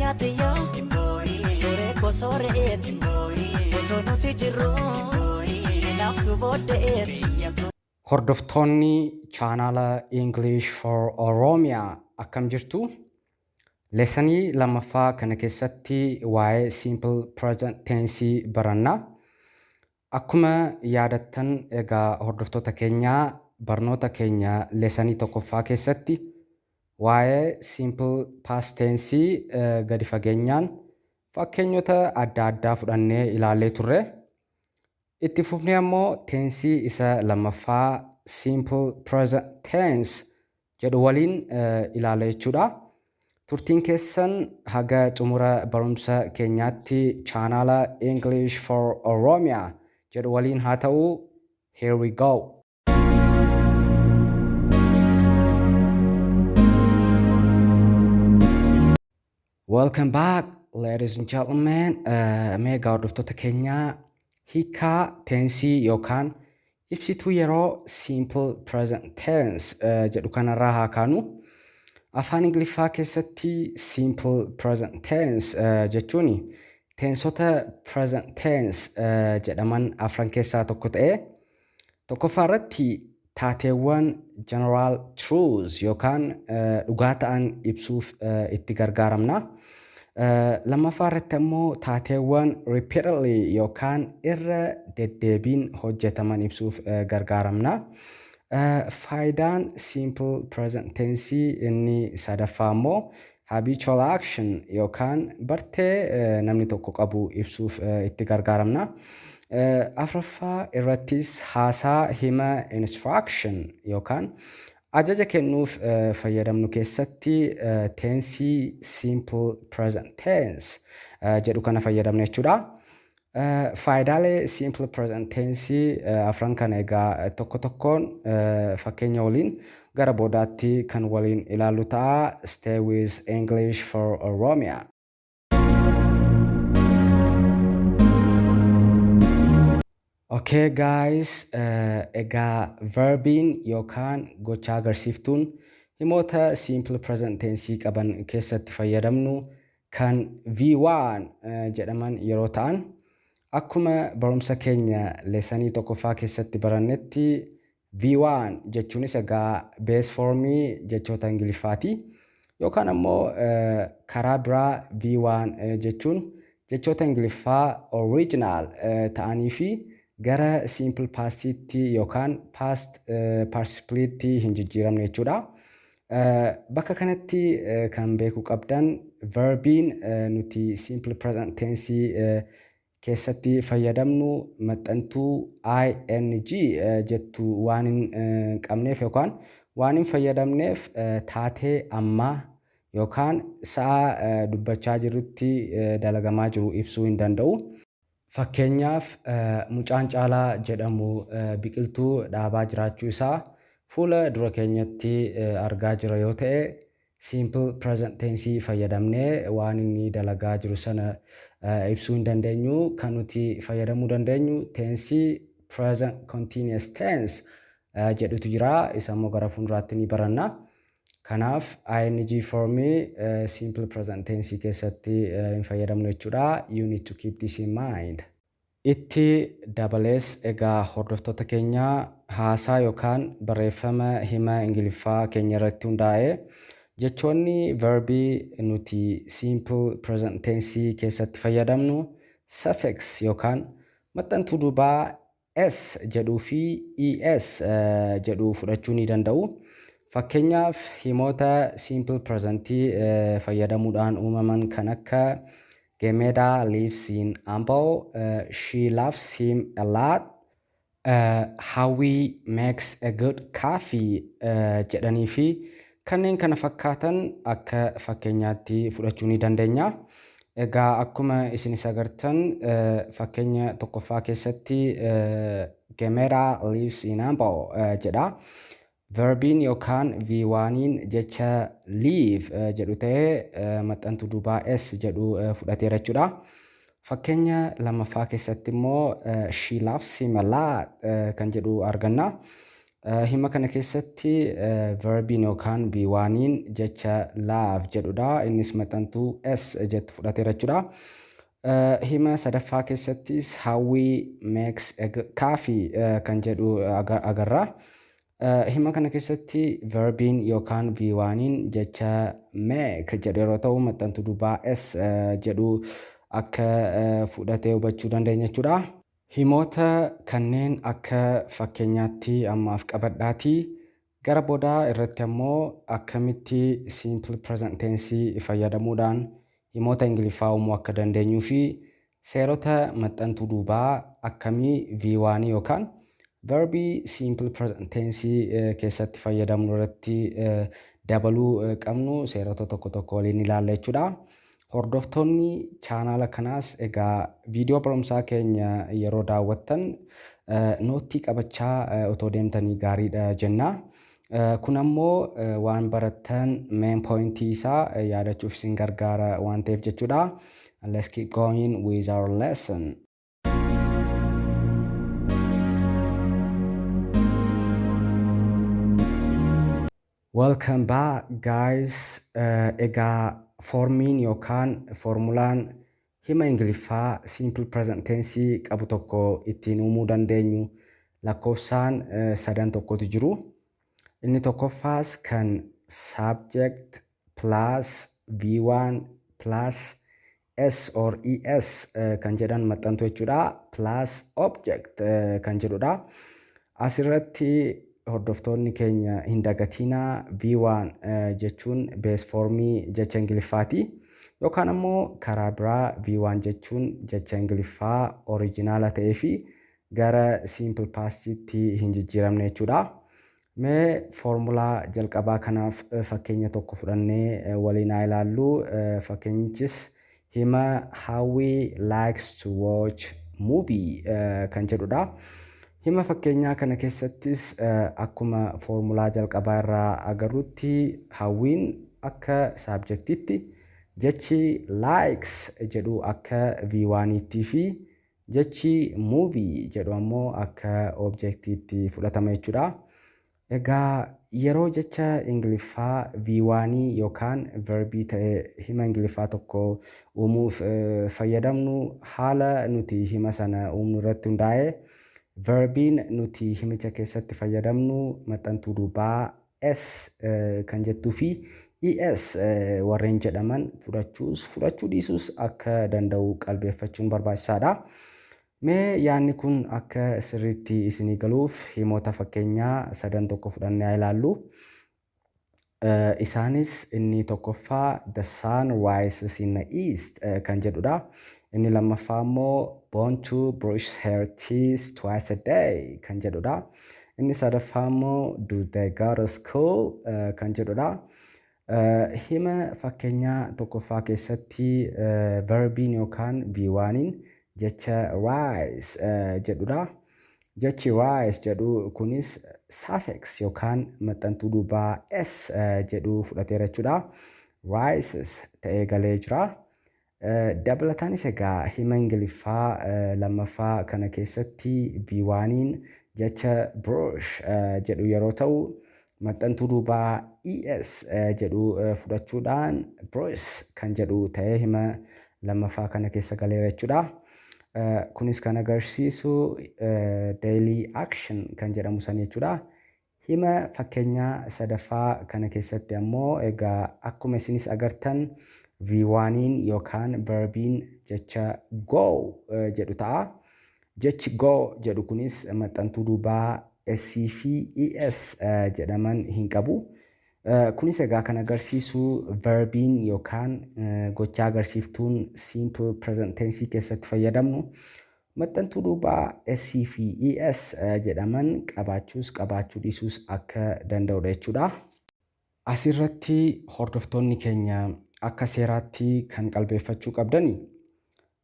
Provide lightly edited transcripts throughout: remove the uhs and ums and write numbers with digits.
Oromiyaa tiyyaa sooree koo sooreeti otoo nuti jirru naaftu booddeeti. Hordoftoonni chaanaala English for Oromia akkam jirtu? Leesanii lammaffaa kana keessatti waa'ee simple present tense baranna. Akkuma yaadattan egaa hordoftoota keenyaa barnoota keenya leesanii tokkoffaa keessatti waa'ee simple past tense gadi fageenyaan fakkeenyota adda addaa fudhannee ilaallee turre. Itti fufnee ammoo teensii isa lammaffaa simple present tense jedhu waliin ilaalla jechuudha. Turtiin keessan haga xumura barumsa keenyaatti chaanaala English for Oromia jedhu waliin haa ta'u. Here we go. Welcome back, ladies and gentlemen. Mee egaa hordoftoota keenyaa hiikaa teensii yookaan ibsituu yeroo simple present tense jedhu kanarraa haa kaanu. Afaan Ingiliffaa keessatti simple present tense jechuun teensota present tense jedhaman afran keessaa tokko ta'ee tokkoffaa irratti taateewwan general truths yookaan dhugaa ta'an ibsuuf itti gargaaramna. Lammaffaa irratti ammoo taateewwan repeatedly yookaan irra deddeebiin hojjetaman ibsuuf gargaaramna. Faayidaan simple present tense inni sadaffaa ammoo habitual action yookaan bartee namni tokko qabu ibsuuf itti gargaaramna. Afraffaa irrattis haasaa hima instruction yookaan ajaja kennuuf fayyadamnu keessatti teensii simple present tense jedhu kana fayyadamna jechuudha. Faayidaalee simple present tense afran kana egaa tokko tokkoon fakkeenya waliin gara boodaatti kan waliin ilaallu ta'a. Stay with English for Oromia. Okay guys, egaa verbiin yookaan gocha agarsiiftuun himoota simple present tense qaban keessatti fayyadamnu kan V1 jedhaman yeroo ta'an akkuma barumsa keenya leesanii tokkoffaa keessatti barannetti V1 jechuunis egaa base formii jechoota Ingiliffaati. Yookaan ammoo karaa biraa V1 jechuun jechoota Ingiliffaa original ta'anii fi gara simple pastiitti yookaan past participleetti hin jijjiiramne jechuudha. Bakka kanatti kan beekuu qabdan verbiin nuti simple present tense keessatti fayyadamnu maxxantuu ing jettu waan hin qabneef yookaan waan hin fayyadamneef taatee ammaa yookaan sa'a dubbachaa jirrutti dalagamaa jiru ibsuu hin danda'u. Fakkeenyaaf mucaan Caalaa jedhamu biqiltuu dhaabaa jiraachuu isaa fuula dura keenyatti argaa jira yoo ta'e simple present tense fayyadamnee waan inni dalagaa jiru sana ibsuu hin dandeenyu. Kan nuti fayyadamuu dandeenyu tense present continuous tense jedhutu jira. Isa immoo gara fuulduraatti ni baranna. Kanaaf ing formii simple present tense keessatti hin fayyadamnu jechuudha. You need to keep this in mind. Itti dabalees egaa hordoftoota keenya haasaa yookaan barreeffama hima Ingiliffaa keenya irratti hundaa'ee jechoonni verbii nuti simple present tense keessatti fayyadamnu suffix yookaan maxxantuu duubaa s jedhuu fi es jedhu fudhachuu ni danda'u. Fakkeenyaaf himoota simple present fayyadamuudhaan uumaman kan akka Gemeda lives in Ambo, she loves him a lot, Hawi makes a good coffee jedhanii fi kanneen kana fakkaatan akka fakkeenyaatti fudhachuu ni dandeenya. Egaa akkuma isinis agartan fakkeenya tokkoffaa keessatti Gemeda lives in Ambo jedha. Verbiin yookaan V1n jecha live jedhu ta'ee maxxantuu duubaa S jedhu fudhateera jechuudha. Fakkeenya lammaffaa keessatti immoo she loves him a lot kan jedhu arganna. Hima kana keessatti verbiin yookaan V1iin jecha "love" jedhudha. Innis maxxantuu S jettu fudhateera jechuudha. Hima sadaffaa keessattis "Hawwii makes a coffee" kan jedhu agarra. Hima kana keessatti verbiin yookaan V1iin jecha "make" jedhu yeroo ta'u, maxxantuu duubaa S jedhu akka fudhatee hubachuu dandeenya jechuudha. Himoota kanneen akka fakkeenyaatti ammaaf qabadhaatii gara boodaa irratti ammoo akkamitti simple present tense fayyadamuudhaan himoota Ingiliffaa uumuu akka dandeenyuu fi seerota maxxantuu duubaa akkamii V1 yookaan verbii simple present tense keessatti fayyadamnu irratti dabaluu qabnu seerota tokko tokko waliin ilaalla jechuudha. Hordoftoonni chaanaala kanaas egaa viidiyoo barumsaa keenya yeroo daawwattan noottii qabachaa otoo deemtanii gaariidha jenna. Kun ammoo waan barattan main pointii isaa yaadachuuf isin gargaara waan ta'eef jechuudha. Let's keep going with our lesson. Welcome back, guys. Egaa foormiin yookaan foormulaan hima Ingiliffaa simple present tense qabu tokko ittiin uumuu dandeenyu lakkoofsaan sadan tokkotu jiru. Inni tokkoffaas kan subject plus V1 plus S or ES kan jedhan maxxantu jechuudha. Plus object kan jedhudha. Asirratti hordoftoonni keenya hin dagatinaa, V1 jechuun base formii jecha Ingiliffaati. Yookaan ammoo karaa biraa V1 jechuun jecha Ingiliffaa oriijinaala ta'ee fi gara simple pastitti hin jijjiiramne jechuudha. Mee foormulaa jalqabaa kanaaf fakkeenya tokko fudhannee waliin haa ilaallu. Fakkeenyichis hima "Hawwii likes to watch movie" kan jedhudha. Hima fakkeenyaa kana keessattis akkuma foormulaa jalqabaa irraa agarrutti, Hawwiin akka subjectiitti, jechi "likes" jedhu akka V1tti fi jechi "movie" jedhu ammoo akka objectiitti fudhatama jechuudha. Egaa yeroo jecha Ingiliffaa V1 yookaan verbii ta'e hima Ingiliffaa tokko uumuuf fayyadamnu, haala nuti hima sana uumnu irratti hundaa'ee verbiin nuti himicha keessatti fayyadamnu maxxantuu duubaa S kan jettuu fi ES warreen jedhaman fudhachuus fudhachuu dhiisuus akka danda'u qalbeeffachuun barbaachisaadha. Mee yaadni kun akka sirriitti isinii galuuf himoota fakkeenyaa sadan tokko fudhannee haa ilaallu. Isaanis inni tokkoffaa "The sun rises in the east" kan jedhudha. Inni lammaffaa immoo "Bontu brushes her teeth twice a day" kan jedhudha. Inni sadaffaa immoo "Do they go to school?" kan jedhudha. Hima fakkeenyaa tokkoffaa keessatti verbiin yookaan V1iin jecha "rise" jedhudha. Jechi "rise" jedhu kunis suffix yookaan maxxantuu duubaa S jedhu fudhateera jechuudha. "Rises" ta'ee galee jira. Dabalataanis egaa hima Ingiliffaa lammaffaa kana keessatti V1iin jecha "brush" jedhu yeroo ta'u, maxxantuu duubaa ES jedhu fudhachuudhaan "brushes" kan jedhu ta'ee hima lammaffaa kana keessa galeera jechuudha. Kunis kan agarsiisu daily action kan jedhamu san jechuudha. Hima fakkeenyaa sadaffaa kana keessatti ammoo egaa akkuma isinis agartan V1iin yookaan verbiin jecha "go" jedhu ta'a. Jechi "go" jedhu kunis maxxantuu duubaa S fi ES jedhaman hin qabu. Kunis egaa kan agarsiisu verbiin yookaan gochaa agarsiiftuun simple present tense keessatti fayyadamnu maxxantuu duubaa S fi ES jedhaman qabaachuus qabaachuu dhiisuus akka danda'udha jechuudha. Asirratti hordoftoonni keenya akka seeraatti kan qalbeeffachuu qabdani,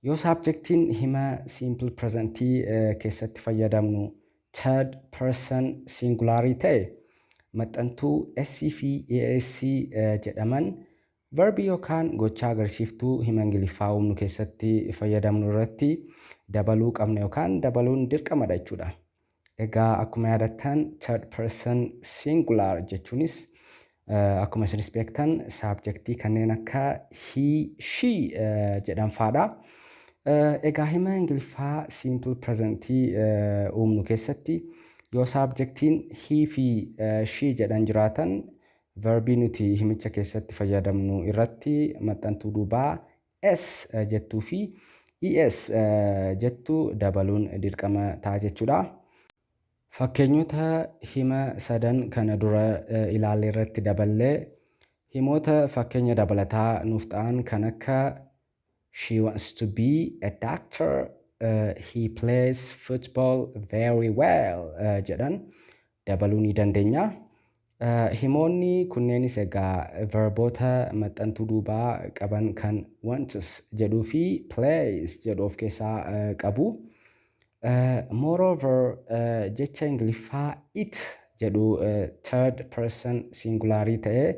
yoo subjectiin hima simple presentii keessatti fayyadamnu third person singularii ta'e, maxxantuu S fi ES jedhaman verbii yookaan gochaa agarsiiftuu hima Ingiliffaa uumnu keessatti fayyadamnu irratti dabaluu qabna yookaan dabaluun dirqamadha jechuudha. Egaa akkuma yaadattan, third person singular jechuunis akkuma isinis beektan subjectii kanneen akka he, she jedhan faadha. Egaa hima Ingiliffaa simple presentii uumnu keessatti yoo subjectiin he fi she jedhan jiraatan, verbii nuti himicha keessatti fayyadamnu irratti maxxantuu duubaa s jettuu fi es jettu dabaluun dirqama ta'a jechuudha. Fakkeenyota hima sadan kana dura ilaalle irratti daballee himoota fakkeenya dabalataa nuuf ta'an kan akka "She wants to be a doctor", "He plays football very well" jedhan dabaluu ni dandeenya. Himoonni kunneenis egaa verboota maxxantuu duubaa qaban kan wants jedhuu fi plays jedhu of keessaa qabu. Moreover, jecha Ingiliffaa it jedhu third person singularii ta'ee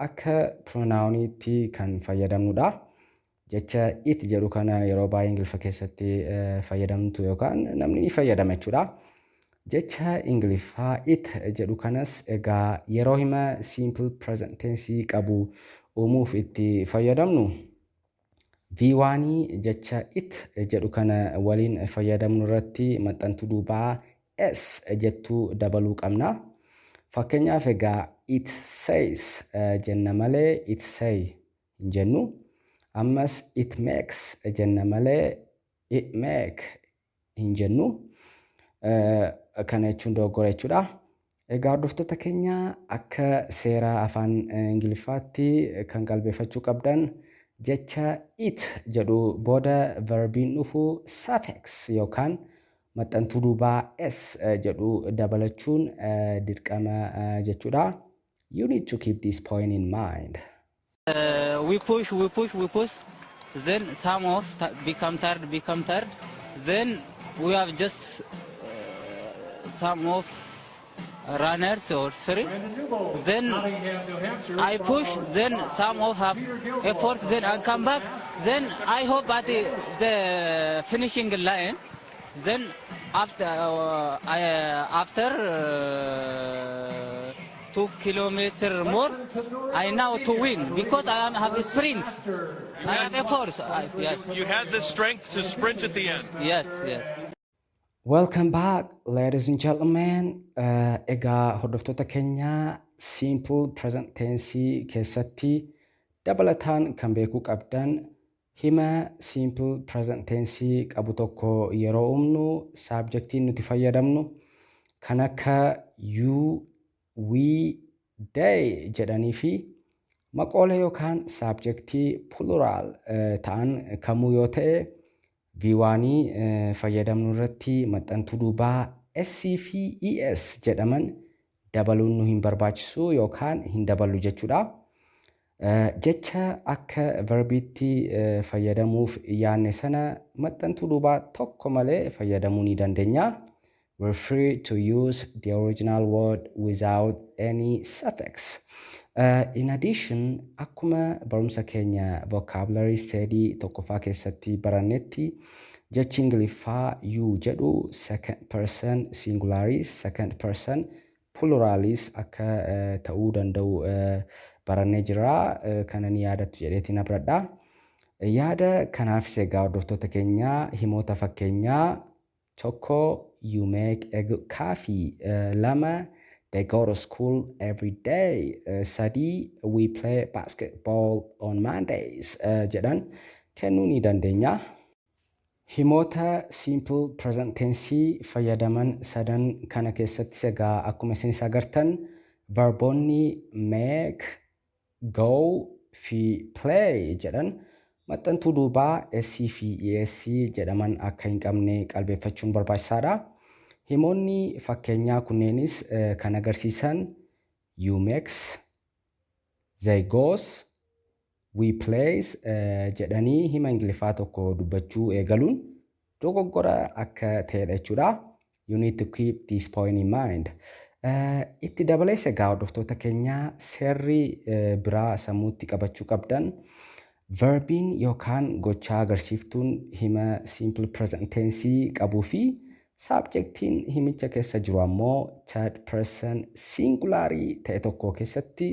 akka pronouniitti kan fayyadamnudha. Jecha it jedhu kana yeroo baay'ee Ingiliffa keessatti fayyadamtu yookaan namni ni fayyadama jechuudha. Jecha Ingiliffaa it jedhu kanas egaa yeroo hima simple present tense qabu uumuuf itti fayyadamnu, V1 jecha it jedhu kana waliin fayyadamnu irratti maxxantuu duubaa s jettuu dabaluu qabna. Fakkeenyaaf egaa it says jenna malee it say hin jennu. Ammas it makes jenna malee it make hin jennu. Kana jechuun dogoggora jechuudha. Egaa hordoftoota keenya, akka seera afaan Ingiliffaatti kan qalbeeffachuu qabdan, jecha it jedhu booda verbiin dhufu suffix yookaan maxxantuu duubaa s jedhu dabalachuun dirqama jechuudha. You need to keep this point in mind. We push, we push, we push. Then some of become tired, become tired. Then we have just some of runners or three. Then I push, then some of have effort, then I come back. Then I hope at the finishing line. Then after 2 kilometer more, I know to win because I have a sprint. I have a force. Yes. You had the strength to sprint at the end. Yes. Welcome back, ladies and gentlemen. Egaa hordoftoota keenya, simple present tense keessatti dabalataan kan beekuu qabdan, hima simple present tense qabu tokko yeroo uumnu subjectiin nuti fayyadamnu kan akka you, we, they jedhanii fi maqoolee yookaan subjectii plural ta'an kamuu yoo ta'e, V1 fayyadamnu irratti maxxantuu duubaa S fi ES jedhaman dabaluun nu hin barbaachisu yookaan hin daballu jechuudha. Jecha akka verbiitti fayyadamuuf yaadne sana maxxantuu duubaa tokko malee fayyadamuu ni dandeenya. We're free to use the original word without any suffix. In addition, akkuma barumsa keenya vocabulary study tokkoffaa keessatti barannetti, jechi Ingiliffaa you jedhu second person singularis, second person pluralis akka ta'uu danda'u barannee jira. Kana ni yaadattu jedheetiin abradha. Yaada kanaafis egaa hordoftoota keenyaa, himoota fakkeenyaa tokko, "You make a good coffee", lama, "They go to school every day", sadii, "We play basketball on Mondays" jedhan kennuu ni dandeenya. Himoota simple present tense fayyadaman sadan kana keessattis egaa akkuma isin agartan verboonni make, go fi play jedhan maxxantuu duubaa S fi ES jedhaman akka hin qabne qalbeeffachuun barbaachisaadha. Himoonni fakkeenyaa kunneenis kan agarsiisan you makes, they goes, we plays jedhanii hima Ingiliffaa tokko dubbachuu eegaluun dogoggora akka ta'edha jechuudha. You need to keep this point in mind. Itti dabalees egaa hordoftoota keenyaa, seerri biraa sammuutti qabachuu qabdan, verbiin yookaan gochaa agarsiiftuun hima simple present tense qabuu fi Subjectiin himicha keessa jiru ammoo third person singularii ta'e tokko keessatti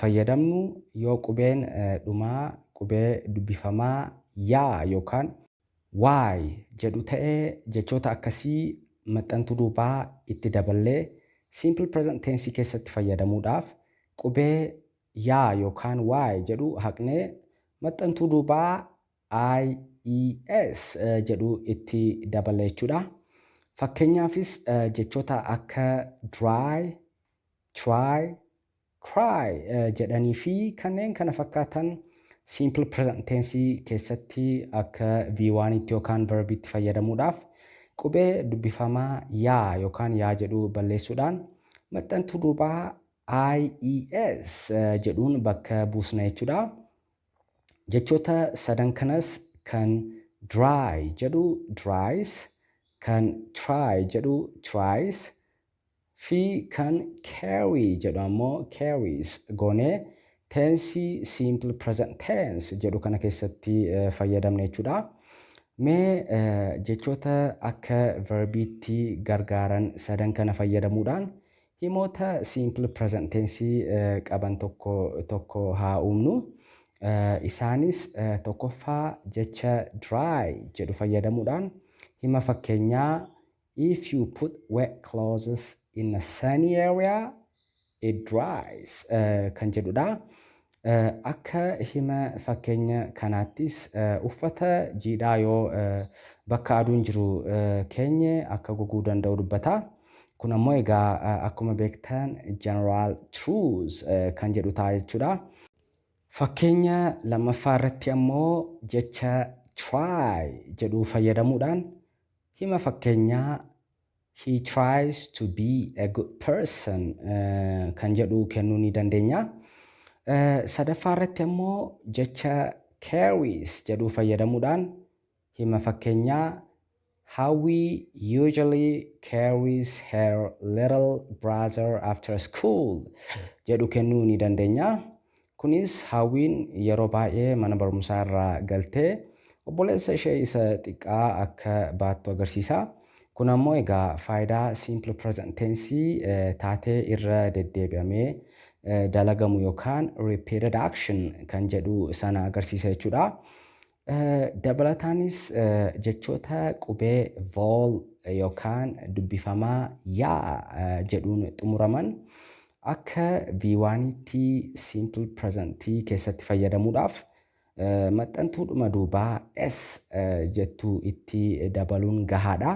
fayyadamnu yoo qubeen dhumaa qubee dubbifamaa yaa yookaan y jedhu ta'ee, jechoota akkasii maxxantuu duubaa itti daballee simple present tense keessatti fayyadamuudhaaf qubee yaa yookaan y jedhu haqnee maxxantuu duubaa IES jedhu itti daballa jechuudha. Fakkeenyaafis jechoota akka dry, try, cry jedhanii fi kanneen kana fakkaatan simple present tense keessatti akka V1tti yookaan verbiitti fayyadamuudhaaf qubee dubbifamaa yaa yookaan yaa jedhu balleessuudhaan maxxantuu duubaa IES jedhuun bakka buusna jechuudha. Jechoota sadan kanas kan dry jedhu dries, kan try jedhu tries fi kan carry jedhu ammoo carries goonee teensii simple present tense jedhu kana keessatti fayyadamne jechuudha. Mee jechoota akka verbiitti gargaaran sadan kana fayyadamuudhaan himoota simple present tense qaban tokko tokko haa uumnu. Isaanis tokkoffaa jecha dry jedhu fayyadamuudhaan hima fakkeenyaa "If you put wet clothes in a sunny area, it dries" kan jedhudha. Akka hima fakkeenya kanaattis uffata jiidhaa yoo bakka aduun jiru keenye akka goguu danda'u dubbata. Kun ammoo egaa akkuma beektan general truth kan jedhu ta'a jechuudha. Fakkeenya lammaffaa irratti ammoo jecha try jedhu fayyadamuudhaan hima fakkeenyaa "He tries to be a good person" kan jedhu kennuu ni dandeenya. Sadaffaa irratti ammoo jecha carries jedhu fayyadamuudhaan hima fakkeenyaa "Hawwi usually carries her little brother after school" jedhu kennuu ni dandeenya. Kunis Hawwiin yeroo baay'ee mana barumsaa irraa galtee obboleessa ishee isa xiqqaa akka baattu agarsiisa. Kun ammoo egaa faayidaa simple present tense taatee irra deddeebi'amee dalagamu yookaan repeated action kan jedhu sana agarsiisa jechuudha. Dabalataanis jechoota qubee vowel yookaan dubbifamaa yaa jedhuun xumuraman akka V1tti simple present keessatti fayyadamuudhaaf maxxantuudhuma duubaa S jettu itti dabaluun gahaadha.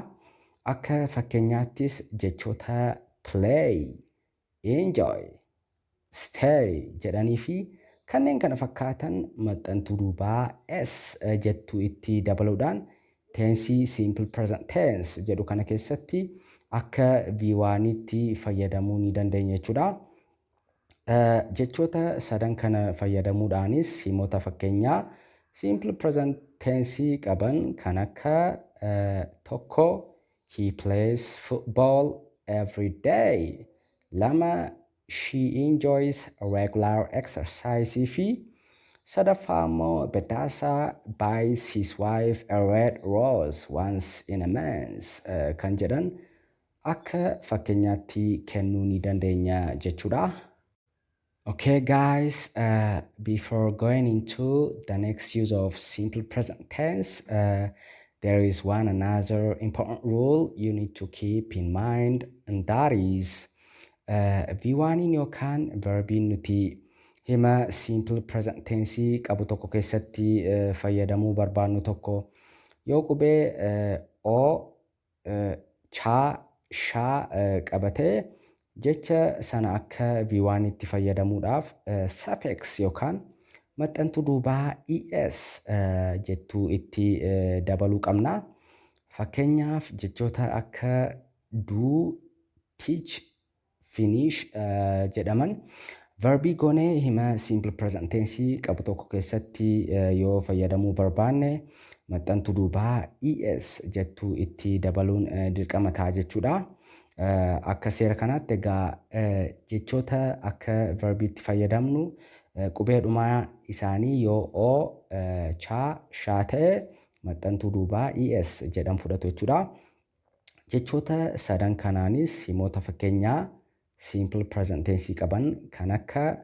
Akka fakkeenyaattis jechoota play, enjoy, stay jedhanii fi kanneen kana fakkaatan maxxantuu duubaa S jettu itti dabaluudhaan teensii simple present tense jedhu kana keessatti akka V1tti fayyadamuu ni dandeenya jechuudha. Jechoota sadan kana fayyadamuudhaanis himoota fakkeenyaa simple present tense qaban kan akka tokko, he plays football every day, lama, she enjoys regular exercise fi sadaffaa immoo Bedaasaa buys his wife a red rose once in a month kan jedhan akka fakkeenyaatti kennuu ni dandeenya jechuudha. Okay guys, before going into the next use of simple present tense, there is one another important rule you need to keep in mind, and that is V1 yookaan verbiin nuti hima simple present tense qabu tokko keessatti fayyadamuu barbaannu tokko yoo qubee o, cha, sha qabatee jecha sana akka V1 itti fayyadamuudhaaf suffix yookaan maxxantuu duubaa es jettuu itti dabaluu qabna. Fakkeenyaaf jechoota akka do, teach, finish jedhaman verbii goonee hima simple present tense qabu tokko keessatti yoo fayyadamuu barbaanne maxxantuu duubaa es jettuu itti dabaluun dirqama ta'a jechuudha. Akka seera kanaatti egaa jechoota akka verbiitti fayyadamnu qubee dhumaa isaanii yoo o, cha, sha ta'e maxxantuu duubaa es jedhan fudhatu jechuudha. Jechoota sadan kanaanis himoota fakkeenyaa simple present tense qaban kan akka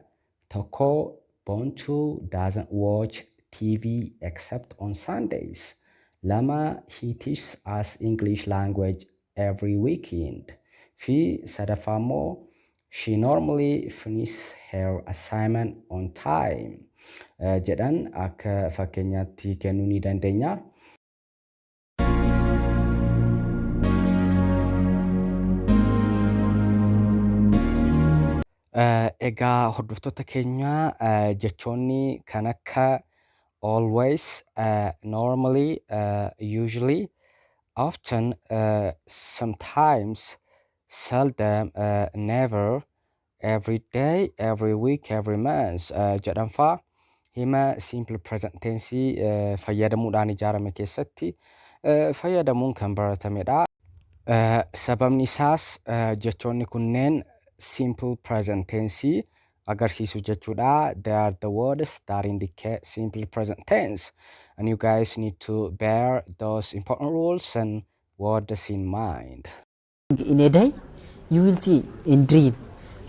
tokko Bontu doesn't watch TV except on Sundays. 2 he teaches us English language every weekend. Fi sadaffaa immoo she normally finishes her assignment on time jedhan akka fakkeenyaatti kennuu ni dandeenya. Egaa hordoftoota keenya jechoonni kan akka always, normally, usually, often, sometimes, seldom, never, every day, every week, every month jedhan faa hima simple present tense fayyadamuudhaan ijaarame keessatti fayyadamuun kan baratamedha. Sababni isaas jechoonni kunneen simple present tense agarsiisu jechuudha. They are the words that indicate simple present tense. And you guys need to bear those important rules and words in mind. In a day, you will see in dream,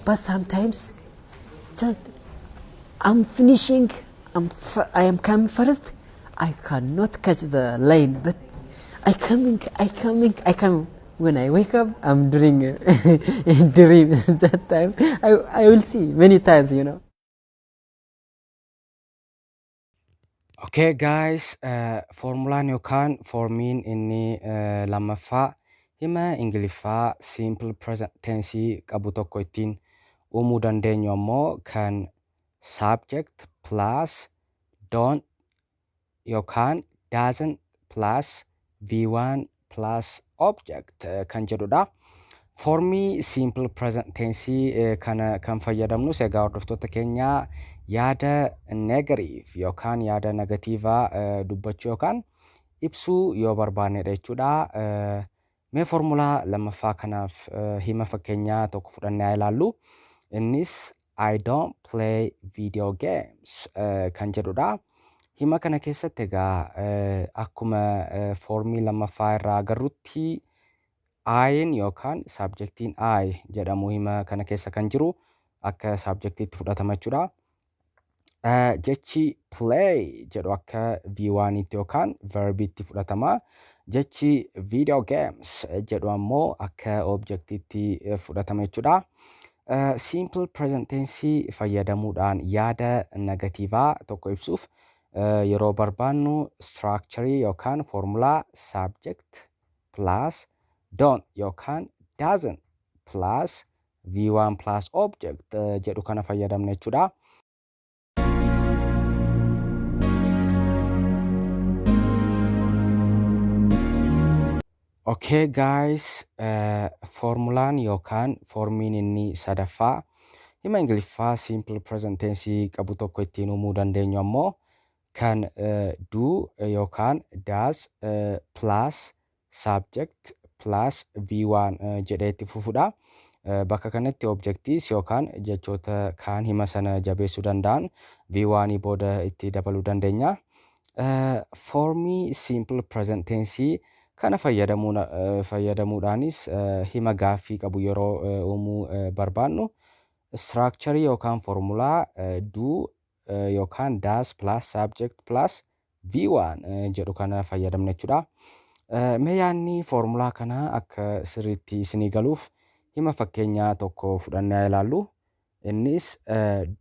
but sometimes just I'm finishing, I am coming first, I cannot catch the line, but I coming, I coming, I come. When I wake up, I'm doing a dream. That time, I will see many times. Okay guys, formulaan yookaan formiin inni lammaffaa hima Ingiliffaa simple present tense qabu tokko ittiin uumuu dandeenyu ammoo kan subject plus don't yookaan doesn't plus V1 plus object kan jedhudha. Foormii simple present tense kana kan fayyadamnus egaa hordoftoota keenya yaada negative yookaan yaada negatiivaa dubbachuu yookaan ibsuu yoo barbaannedha jechuudha. Mee foormulaa lammaffaa kanaaf hima fakkeenyaa tokko fudhannee haa ilaallu. Innis I don't play video games kan jedhudha. Hima kana keessatti egaa akkuma foormii lammaffaa irraa agarrutti I'n yookaan saabjektiin I jedhamu hima kana keessa kan jiru akka saabjektiitti fudhatama jechuudha. Jechi play jedhu akka V1tti yookaan verbiitti fudhatama. Jechi video games jedhu ammoo akka objektiitti fudhatama jechuudha. Simple present tense fayyadamuudhaan yaada negatiivaa tokko ibsuuf yeroo barbaannu structure yookaan formulaa subject plus don't yookaan doesn't plus V1 plus object jedhu kana fayyadamna jechuudha. Okay guys, formulaan yookaan formiin inni sadaffaa hima Ingiliffaa simple present tense qabu tokko ittiin uumuu dandeenyu ammoo kan do yookaan does plus subject plus V1 jedhee itti fufudha. Bakka kanatti objectiis yookaan jechoota kaan hima sana jabeessuu danda'an V1 booda itti dabaluu dandeenya. Foormii simple present tense kana fayyadamuudhaanis hima gaaffii qabu yeroo uumuu barbaannu structure yookaan formulaa do yookaan does plus subject plus V1 jedhu kana fayyadamna jechuudha. Mee yaadni foormulaa kanaa akka sirriitti isinii galuuf hima fakkeenyaa tokko fudhannee haa ilaallu. Innis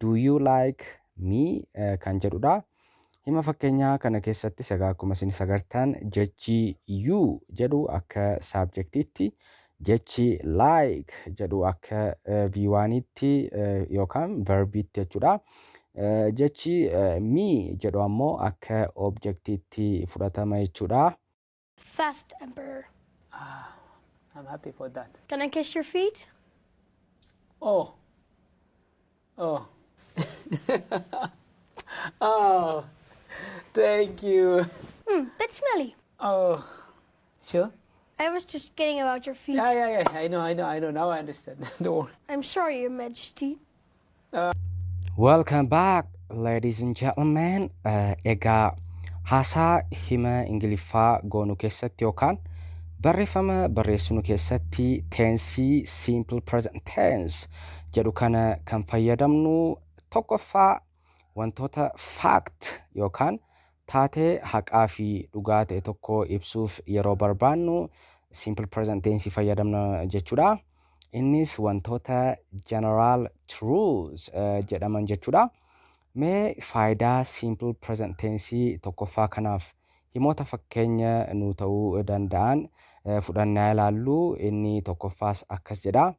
do you like me kan jedhudha. Hima fakkeenyaa kana keessattis egaa akkuma isin agartan jechi you jedhu akka saabjektiitti, jechi like jedhu akka V1tti yookaan verbiitti jechuudha. Jechi me jedhu ammoo akka objektiitti fudhatama jechuudha. Fast, Emperor. I'm happy for that. Can I kiss your feet? Oh. Oh. Oh. Thank you. Bit smelly. Oh. Sure? I was just kidding about your feet. Yeah, yeah, yeah. I know, I know, I know. Now I understand. Don't worry. I'm sorry, Your Majesty. Welcome back, ladies and gentlemen. Egaa haasaa hima Ingiliffaa goonu keessatti yookaan Barreeffama barreessinu keessatti teensii simple present tense jedhu kana kan fayyadamnu tokkoffaa wantoota fact yookaan taatee haqaa fi dhugaa ta'e tokko ibsuuf yeroo barbaannu simple present tense fayyadamna jechuudha. Innis wantoota general truths jedhaman jechuudha. Mee faayidaa simple present tense tokkoffaa kanaaf himoota fakkeenya nuu ta'uu danda'an fudhannaa ilaallu. Inni tokkoffaas akkas jedha.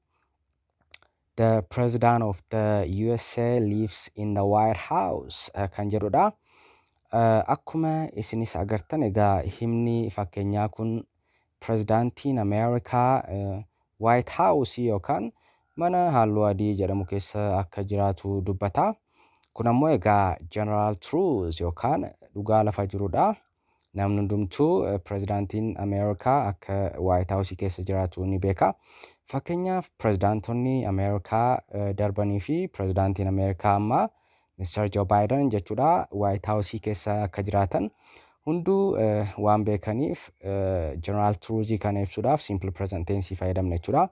"The president of the USA lives in the White House" kan jedhudha. Akkuma isinis agartan, egaa himni fakkeenyaa kun pirezidaantiin Ameerikaa White House yookaan mana halluu adii jedhamu keessa akka jiraatu dubbata. Kun ammoo egaa general truth yookaan dhugaa lafa jirudha. Namni hundumtuu pirezidaantiin Ameerikaa akka White House keessa jiraatu ni beeka. Fakkeenyaaf, pirezidaantonni Ameerikaa darbanii fi pirezidaantiin Ameerikaa ammaa Mr. Joe Biden jechuudha, White House keessa akka jiraatan hunduu waan beekaniif general truth kana ibsuudhaaf simple present tense fayyadamna jechuudha.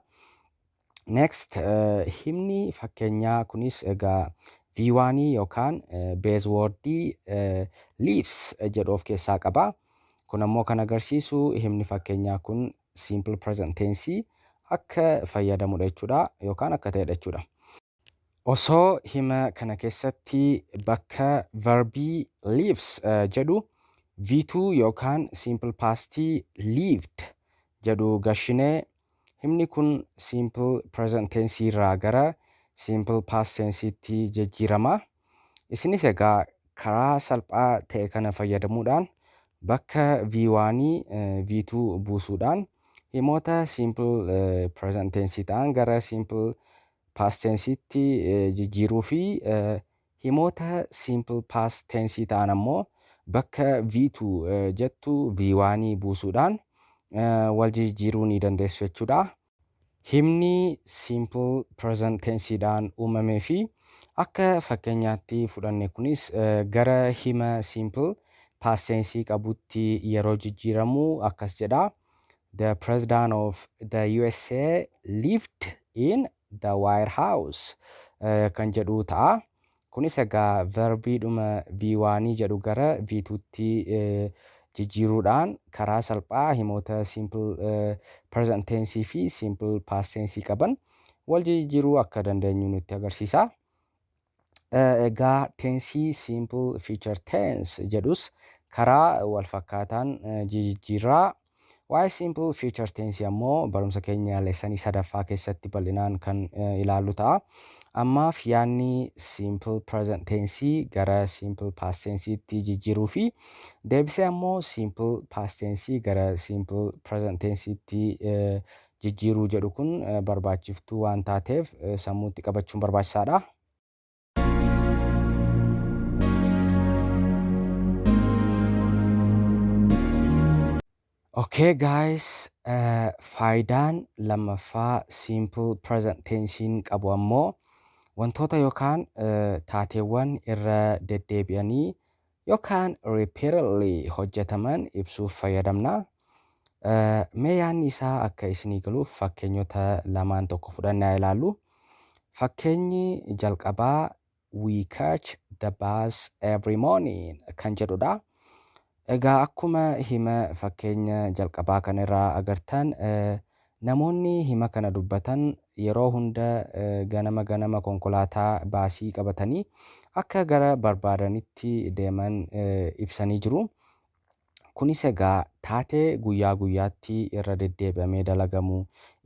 Next, himni fakkeenyaa kunis egaa V1 yookaan base wordii lives jedhu of keessaa qaba. Kun ammoo kan agarsiisu himni fakkeenyaa kun simple present tense akka fayyadamudha jechuudha yookaan akka ta'edha jechuudha. Osoo hima kana keessatti bakka verbii lives jedhu V2 yookaan simple pastii lived jedhu gashinee, himni kun simple present tense irraa gara simple past tenseetti jijjiirama. Isinis egaa karaa salphaa ta'e kana fayyadamuudhaan bakka V1 V2 buusuudhaan himoota simple present tense ta'an gara simple past tenseetti jijjiiruu fi himoota simple past tense ta'an ammoo bakka V2 jettu V1 buusuudhaan wal jijjiiruu ni dandeessu jechuudha. Himni simple present tenseedhaan uumamee fi akka fakkeenyaatti fudhanne kunis gara hima simple past tense qabutti yeroo jijjiiramu akkas jedha. "The president of the USA lived in the White House" kan jedhu ta'a. Kunis egaa verbiidhuma V1 jedhu gara V2tti jijjiiruudhaan karaa salphaa himoota simple present tense fi simple past tense qaban wal jijjiiruu akka dandeenyu nutti agarsiisa. Egaa teensii simple future tense jedhus karaa wal fakkaataan jijjiirraa. Waa'ee simple future tense ammoo barumsa keenya lessonii sadaffaa keessatti bal'inaan kan ilaallu ta'a. Ammaaf yaadni simple present tense gara simple past tenseetti jijjiiruu fi deebisee ammoo simple past tense gara simple present tenseetti jijjiiruu jedhu kun barbaachiftuu waan taateef sammuutti qabachuun barbaachisaadha. Okay guys, faayidaan lammaffaa simple present tense'n qabu ammoo wantoota yookaan taateewwan irra deddeebi'anii yookaan repeatedly hojjetaman ibsuuf fayyadamna. Mee yaadni isaa akka isinii galuuf fakkeenyota lamaan tokko fudhannee haa ilaallu. Fakkeenyi jalqabaa "We catch the bus every morning" kan jedhudha. Egaa akkuma hima fakkeenya jalqabaa kanarraa agartan, namoonni hima kana dubbatan yeroo hunda ganama ganama konkolaataa baasii qabatanii akka gara barbaadanitti deeman ibsanii jiru. Kunis egaa taatee guyyaa guyyaatti irra deddeebi'amee dalagamu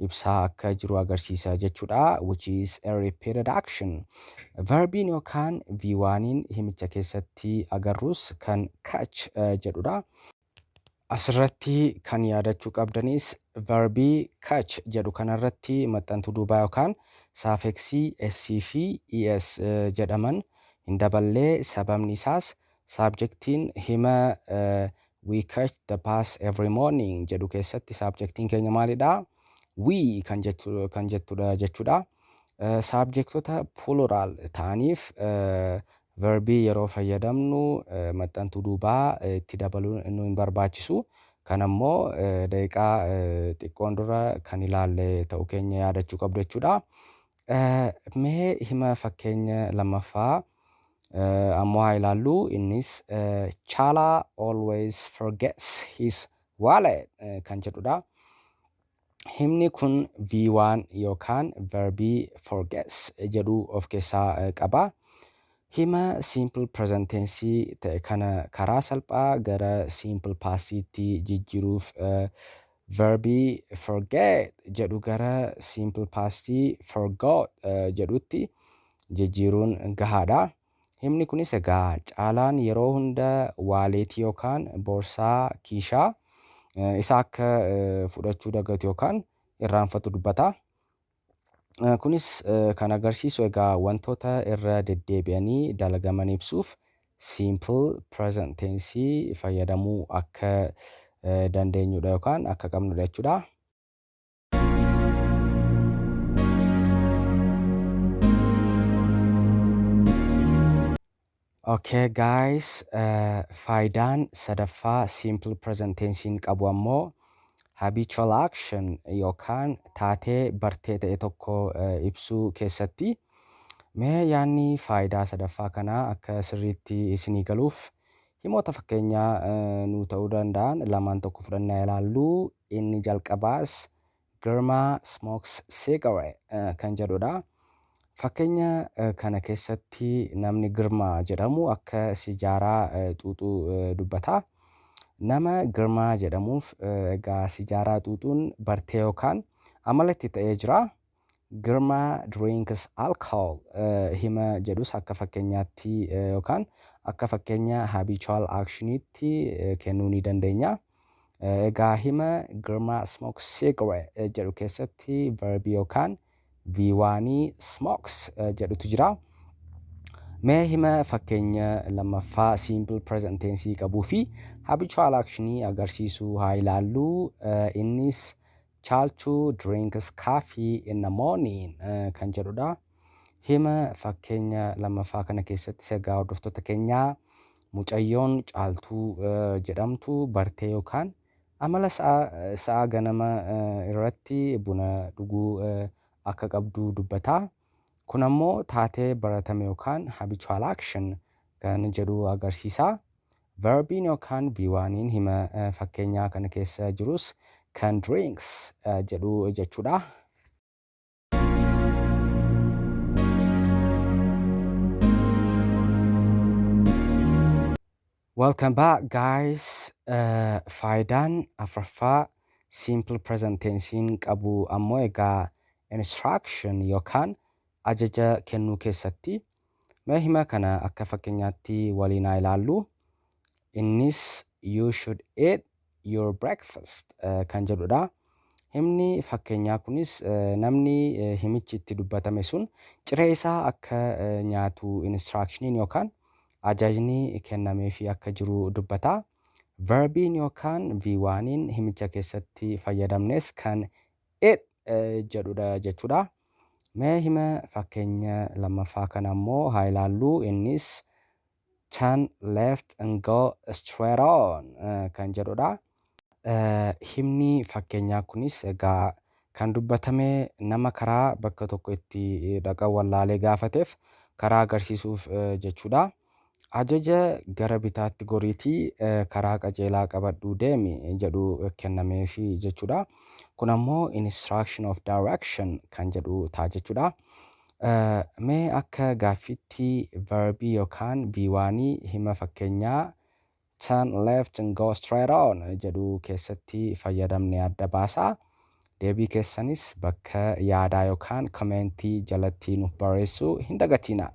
ibsaa akka jiru agarsiisa jechuudha. Which is a repeated action. Verbiin yookaan V1 himicha keessatti agarrus kan catch jedhudha. Asirratti kan yaadachuu qabdanis verbii catch jedhu kanarratti maxxantuu duubaa yookaan suffixii S fi ES jedhaman hin daballee. Sababni isaas subjectiin hima "We catch the bus every morning" jedhu keessatti subjectiin keenya maalidha? We kan jettudha jechuudha. Subjectota plural ta'aniif verbii yeroo fayyadamnu maxxantuu duubaa itti dabaluun nu hin barbaachisu. Kan ammoo daqiiqaa xiqqoon dura kan ilaalle ta'uu keenya yaadachuu qabdu jechuudha. Mee hima fakkeenya lammaffaa ammoo haa ilaallu. Innis "Chala always forgets his wallet" kan jedhudha. Himni kun V1 yookaan verbii forgets jedhu of keessaa qaba. Hima simple present tense ta'e kana karaa salphaa gara simple pastiitti jijjiiruuf verbii forget jedhu gara simple pastii forgot jedhutti jijjiiruun gahaadha. Himni kunis egaa Caalaan yeroo hunda walletii yookaan boorsaa kiishaa isa akka fudhachuu dagatu yookaan irraanfatu dubbata. Kunis kan agarsiisu egaa wantoota irra deddeebi'anii dalagaman ibsuuf simple present tense fayyadamuu akka dandeenyudha yookaan akka qabnudha jechuudha. Okay guys, faayidaan sadaffaa simple present tense'n qabu ammoo habitual action yookaan taatee bartee ta'e tokko ibsuu keessatti. Mee yaadni faayidaa sadaffaa kanaa akka sirriitti isinii galuuf himoota fakkeenyaa nuu ta'uu danda'an lamaan tokko fudhannaa ilaallu. Inni jalqabaas "Girmaa smokes cigarette" kan jedhudha. Fakkeenya kana keessatti namni Girmaa jedhamu akka sijaaraa xuuxuu dubbata. Nama Girmaa jedhamuuf egaa sijaaraa xuuxuun bartee yookaan amala itti ta'ee jira. "Girmaa drinks alcohol" hima jedhus akka fakkeenyaatti yookaan akka fakkeenya habitual actioniitti kennuu ni dandeenya. Egaa hima "Girmaa smokes cigarette" jedhu keessatti verbii yookaan V1 smokes jedhutu jira. Mee hima fakkeenya lammaffaa simple present tense qabuu fi habitual actionii agarsiisuu haa ilaallu. Innis "Caaltuu drinks coffee in the morning" kan jedhudha. Hima fakkeenya lammaffaa kana keessatti egaa hordoftoota keenyaa, mucayyoon Caaltuu jedhamtu bartee yookaan amala sa'a ganama irratti buna dhuguu akka qabdu dubbata. Kun ammoo taatee baratame yookaan habitual action kan jedhu agarsiisa. Verbiin yookaan V1 hima fakkeenyaa kana keessa jirus kan drinks jedhu jechuudha. Welcome back, guys. Faayidaan afuraffaa simple present tense'n qabu ammoo egaa instruction yookaan ajaja kennuu keessatti. Mee hima kana akka fakkeenyaatti waliin haa ilaallu. Innis "You should eat your breakfast" kan jedhudha. Himni fakkeenyaa kunis namni himichi itti dubbatame sun ciree isaa akka nyaatu instructioniin yookaan ajajni kennameefii akka jiru dubbata. Verbiin yookaan V1 himicha keessatti fayyadamnes kan eat jedhudha jechuudha. Mee hima fakkeenya lammaffaa kana ammoo haa ilaallu. Innis "Turn left and go straight on" kan jedhudha. Himni fakkeenyaa kunis egaa kan dubbatame nama karaa bakka tokko itti dhaqan wallaalee gaafateef karaa agarsiisuuf jechuudha. Ajaja gara bitaatti goriitii karaa qajeelaa qabadhuu deemi jedhu kennameefi jechuudha. Kun ammoo instruction of direction kan jedhu ta'a jechuudha. Mee akka gaaffiitti verbii yookaan V1 hima fakkeenyaa "Turn left and go straight on" jedhu keessatti fayyadamne adda baasaa. Deebii keessanis bakka yaadaa yookaan commentii jalatti nuuf barreessuu hin dagatinaa.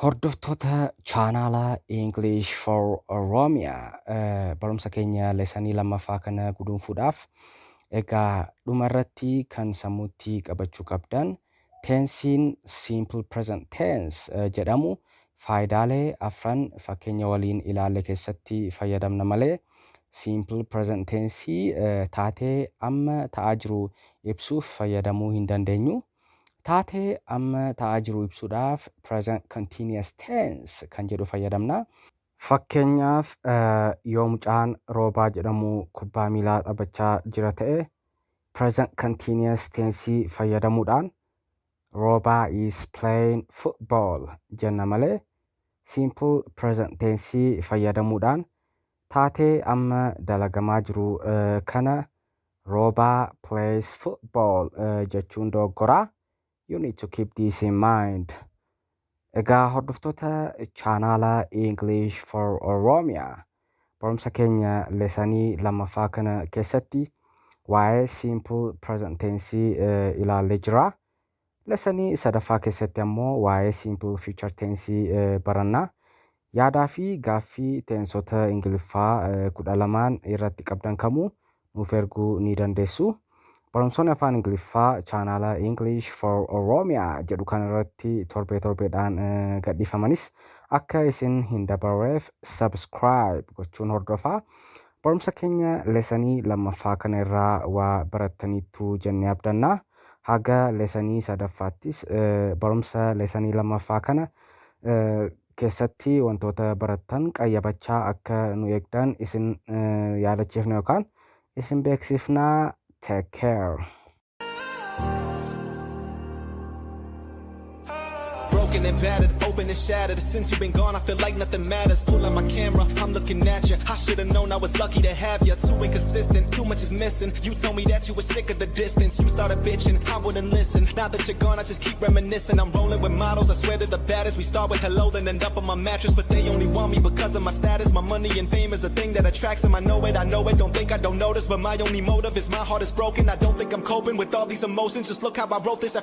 Hordoftoota chaanaala English for Oromia, barumsa keenya lessonii lammaffaa kana guduunfuudhaaf egaa dhuma irratti kan sammuutti qabachuu qabdan, tensiin simple present tense jedhamu faayidaalee afran fakkeenya waliin ilaalle keessatti fayyadamna malee simple present tense taatee amma ta'aa jiru ibsuuf fayyadamuu hin dandeenyu. Taatee amma ta'aa jiru ibsuudhaaf present continuous tense kan jedhu fayyadamna. Fakkeenyaaf, yoo mucaan Roobaa jedhamu kubbaa miilaa taphachaa jira ta'e, present continuous tense fayyadamuudhaan "Roobaa is playing football" jenna malee simple present tense fayyadamuudhaan taatee amma dalagamaa jiru kana "Roobaa plays football" jechuun dogoggoraa. You need to keep this in mind. Egaa hordoftoota chaanaala English for Oromia, barumsa keenya lessonii lammaffaa kana keessatti waa'ee simple present tense ilaallee jira. Lessonii sadaffaa keessatti ammoo waa'ee simple future tense baranna. Yaadaa fi gaaffii teensota Ingiliffaa 12n irratti qabdan kamuu nuuf erguu ni dandeessu. Barumsoonni afaan Ingiliffaa chaanaala English for Oromia jedhu kan irratti torbee torbeedhaan gadhiifamanis akka isin hin dabarreef subscribe gochuun hordofaa. Barumsa keenya lessonii lammaffaa kana irraa waa barattaniittu jennee abdanna. Haga lessonii sadaffaattis barumsa lessonii lammaffaa kana keessatti wantoota barattan qayyabachaa akka nu eegdan isin yaadachiifna yookaan isin beeksifnaa. Take care. Broken and battered, open and shattered. Since you've been gone, I feel like nothing matters. Pull out my camera, I'm looking at you. I should've known I was lucky to have you. Too inconsistent, too much is missing. You told me that you were sick of the distance. You started bitching, I wouldn't listen. Now that you're gone, I just keep reminiscing. I'm rolling with models, I swear to the baddest. We start with hello, then end up on my mattress. But they only want me because of my status. My money and fame is the thing that attracts them. I know it, I know it. Don't think I don't notice, but my only motive is my heart is broken. I don't think I'm coping with all these emotions. Just look how I wrote this.